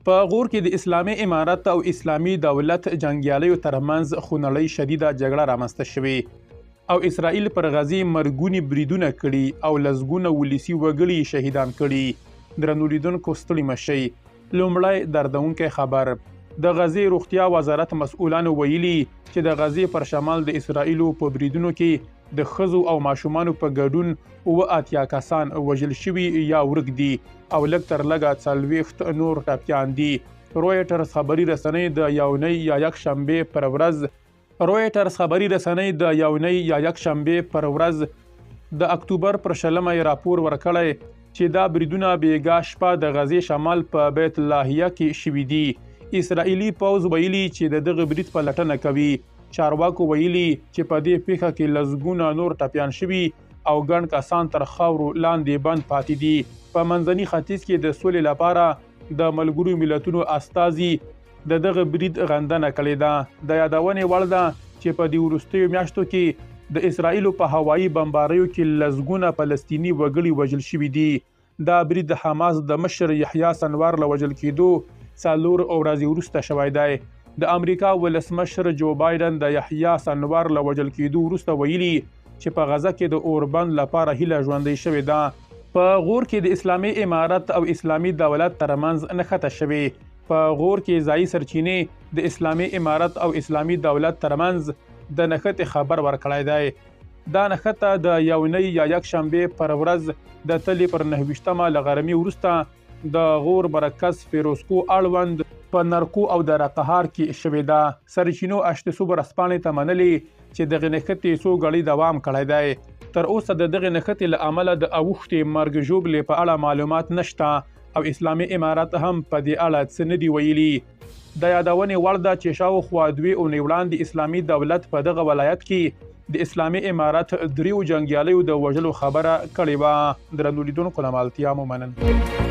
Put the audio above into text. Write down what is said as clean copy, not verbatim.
په غور کې د اسلامي امارت او اسلامي دولت جنګیالیو ترمنځ خونړۍ شدیده جګړه رامنځته شوې او اسرائیل پر غزې مرګوني بریدونه کړي او لسګونه ولسي وګړي شهیدان کړي. درنو لیدونکو، ستړي مه شئ. لومړی دردونکی خبر: د غزې روغتیا وزارت مسؤلانو ویلي چې د غزې پر شمال د اسرائیلو په بریدونو کې د ښځو او ماشومانو په ګډون 87 کسان وژل شوي یا ورک دي او لږ تر لږه 40 نور ټپیان دي. رویټرز خبري رسنۍ د یونۍ یا یکشنبې پر ورځ رویټرز خبري رسنۍ د یونۍ یا یکشنبې پر ورځ د اکتوبر پر 20مه یې راپور ورکړی چې دا بریدونه بیګا شپه د غزې شمال په بیت لاهیه کې شوي دي. اسرائیلي پوځ ویلي چې د دغه برید پلټنه کوي. چارواکو ویلي چې په دې پیښه کې لسګونه نور ټپیان شوي او ګڼ کسان تر خاورو لاندې بند پاتې دي. په منځني ختیځ کې د سولې لپاره د ملګرو ملتونو استازي د دغه برید غندنه کړې ده. د یادونې وړ ده چې په دې وروستیو میاشتو کې د اسرائیلو په هوایي بمباریو کې لسګونه فلسطیني وګړي وژل شوي دي. دا برید د حماس د مشر یحیی سنوار له وژل کېدو 4 ورځې وروسته شوی دی. د امریکا ولسمشر جو بایډن د یحیی سنوار له وژل کېدو وروسته ویلي چې په غزه کې د اوربند لپاره هیله ژوندۍ شوې ده. په غور کې د اسلامي امارت او اسلامي دولت ترمنځ نښته شوې. په غور کې ځایي سرچینې د اسلامي امارت او اسلامي دولت ترمنځ د نښتې خبر ورکړی دی. دا نښته د یونۍ یا یکشنبې پر ورځ د تلې پر 29مه له غرمې وروسته د غور مرکز فیروزکو اړوند په نرکو او دره قهار کې شوې ده. سرچینو اشتسوب ورځپاڼې ته منلې چې دغې نښتې څو ګړۍ دوام کړی دی. تر اوسه د دغې نښتې له امله د اوښتې مرګ ژوبلې په اړه معلومات نشته او اسلامي امارت هم په دې اړه څه نه دي ویلي. د یادونې وړ ده چې شاوخوا 2 اونۍ وړاندې اسلامي دولت په دغه ولایت کې د اسلامي امارت 3 جنګیالیو د وژلو خبره کړې وه. درنو لیدونکو، له مالتیا مو مننه.